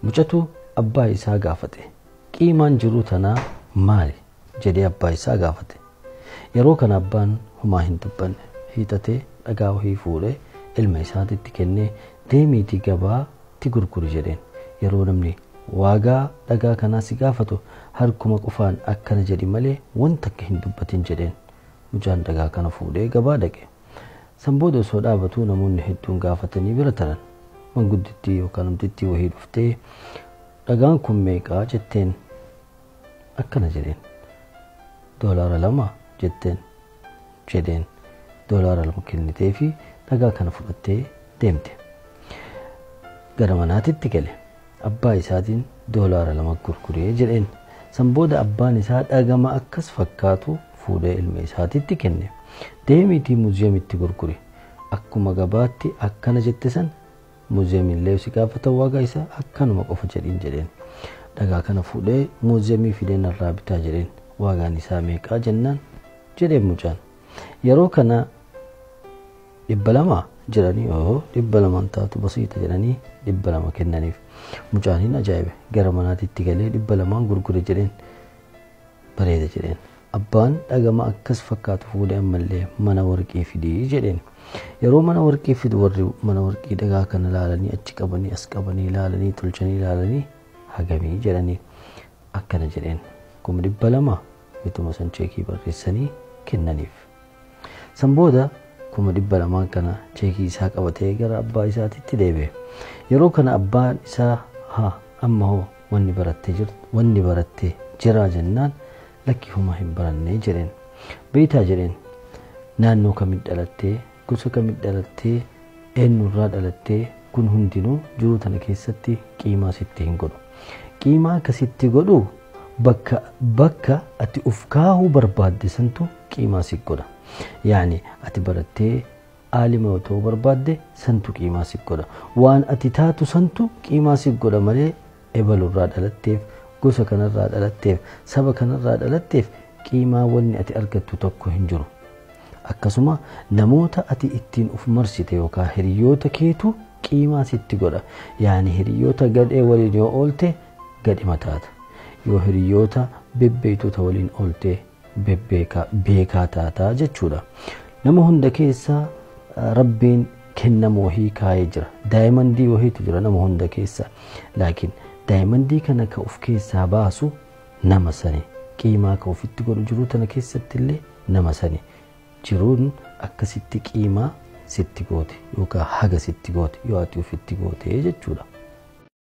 Mucatu abbaa isaa gaafate. Qiimaan jiruu tanaa maali? Jedhee abbaa isaa gaafate. Yeroo kana abbaan homaa hin dubbanne. Hiixatee dhagaa wahii fuudhee ilma isaatitti kennee, deemiitii gabaatti gurguri jedheen. Yeroo namni waagaa dhagaa kanaa si gaafatu harkuma qofaan akkana jedhi malee wanta akka hin dubbatin jedheen. Mucaan dhagaa kana fuudhee gabaa dhaqe. San booda osoo dhaabatuu namoonni hedduun gaafatanii bira taran. Manguddittii yookaan namtittii wahii dhuftee, dhagaan kun meeqaa jetteen. Akkana jedheen. $2 jetteen jedheen. $2 kennitee fi dhagaa kana fudhattee deemte. Gara manaatitti gale. Abbaa isaatiin $2 gurguree jedheen. San booda abbaan isaa dhagama akkas fakkaatu fuudhee ilma isaatitti kenne. Deemiitii muuziyamitti gurguri. Akkuma gabaatti akkana jette san muuziyamiillee si gaafatan waagaa isaa akkanuma qofa jedhiin jedheen. Dhagaa kana fuudhee muuziyamii fidee narraa bitaa jedheen. Waagaan isaa meeqaa jennaan jedheen mucaan. Yeroo kana 200 jedhanii, oo 200 taatu basiita jedhanii 200 kennaniif. Mucaan hin ajaa'ibe. Gara manaatitti galee 200 gurgure jedheen. Bareeda jedheen. Abbaan dhagama akkas fakkaatu fuudhee ammallee mana warqii fidii jedheen. Yeroo mana warqii fidu warri mana warqii dhagaa kana ilaalanii achi qabanii as qabanii ilaalanii tolchanii ilaalanii hagamii jedhanii akkana jedheen. 200,000 bituma san cheekii barreessanii kennaniif. San booda 200,000 kana cheekii isaa qabatee gara abbaa isaatitti deebi'e. Yeroo kana abbaan isaa haa amma hoo wanni barattee jirtu wanni barattee jiraa jennaan lakki homaa hin barannee jedheen. Beektaa jedheen, naannoo kamitti dhalattee, gosa kamitti dhalattee, eenyurraa dhalattee, kun hundinuu jiruu tana keessatti qiimaa sitti hin godhu. Qiimaa akkasitti godhu bakka ati uf kaahuu barbaadde santu qiimaa si godha. Yaani ati barattee aalima yoo ta'uu barbaadde santu qiimaa si godha. Waan ati taatu santu qiimaa si godha malee ebalurraa dhalatteef, gosa kanarraa dhalatteef, saba kanarraa dhalatteef qiimaa wanni ati argattu tokko hin jiru. Akkasuma namoota ati ittiin uf marsite yookaan hiriyoota keetu qiimaa sitti godha. Yaani hiriyoota gadhee waliin yoo oolte gadhima taata. Yoo hiriyoota bebbeeytota waliin oolte beekaa taataa jechuudha. Nama hunda keessa Rabbiin kennama wahii kaayee jira. Daayimandii wahiitu jira nama hunda keessa. Laakiin daayimandii kana ka of keessaa baasu nama sani. Qiimaa ka ofitti godhu jiruu tana keessatti illee nama sani. Jiruun akkasitti qiimaa sitti goote yookaan haga sitti goote yoo ati ofitti goote jechuudha.